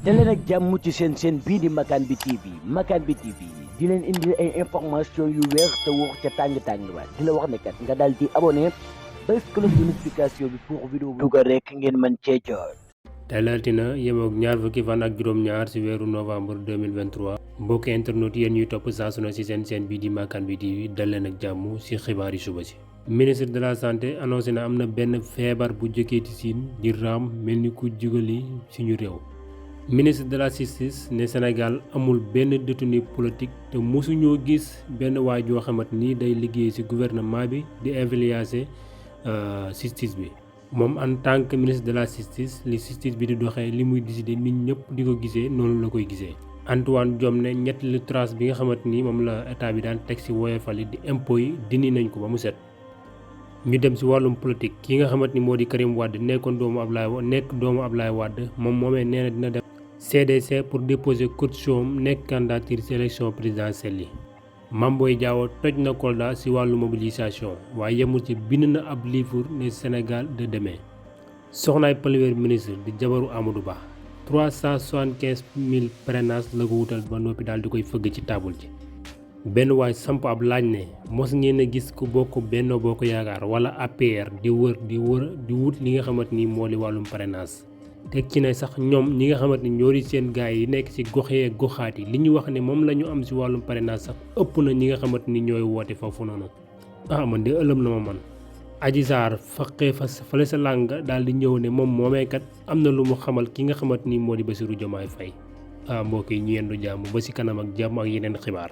daleen ak jàmm ci seen bii di Makane bi TV di leen indi ay information yu wér te wóor ca tàng ba di la wax ne kat nga daal di abonné bés cloche de notification bi pour vidéo bu dugal rek ngeen mën cee jot. tey la altine yemook ñaar fukki fan ak juróom-ñaar ci weeru novembre 2023 mbokki internet yéen ñuy topp saa su ne ci seen bii di Makane bi TV dal leen ak jàmm ci xibaar yi suba si. ministre de la santé annoncé na am na benn feebar bu jëkkee ci Siin di raam mel ni ku jugali suñu réew. ministre de la justice ne Sénégal amul benn détenu politique te mosuñoo gis benn waay joo xamante ni day liggéey ci gouvernement bi di influencer justice bi. moom en tant que ministre de la justice li justice bi di doxee li muy décider nit ñëpp di ko gisee noonu la koy gisee. Antoine Diome ne ñetteelu tranche bi nga xamante ni moom la état bi daan teg ci woyofal yi di impôt yi dindi nañ ko ba mu set. ñu dem ci wàllum politique ki nga xamante ni moo di Karim Wade nekk doomu Ablaye Wade moom moomee nee na dina dem CDC pour déposer caution nekk candidature ci élection présidentielle yi. Mame Boye Diao toj na Kolda ci wàllu mobilisation waaye yemul ci bind na ab livre ne Sénégal de demain. soxnaay premier ministre di jabaru Amadou Ba 375 000 parrainage la ko wutal ba noppi daal di koy fëgg ci taabul ji. benn waay samp ab laaj ne mos ngeen a gis ku bokk Benno Bokk Yaakaar wala APR di wut li nga xamante ni moo di wàllum parrainage. teg ci ne sax ñoom ñi nga xamante ni ñoo di seen gaay yi nekk ci goxee goxaat yi li ñu wax ne moom la ñu am ci wàllum parrainage sax ëpp na ñi nga xamante ni ñooy woote foofu noonu. man de ëlëm na ma man. Adji Sarr faqee fale sa làng daal di ñëw ne moom moomeekat am na lu mu xamal ki nga xamante ni moo di Bassirou Diomaye Faye. mbokk yi ñu yendu jàmm ba ci kanam ak jàmm ak yeneen xibaar.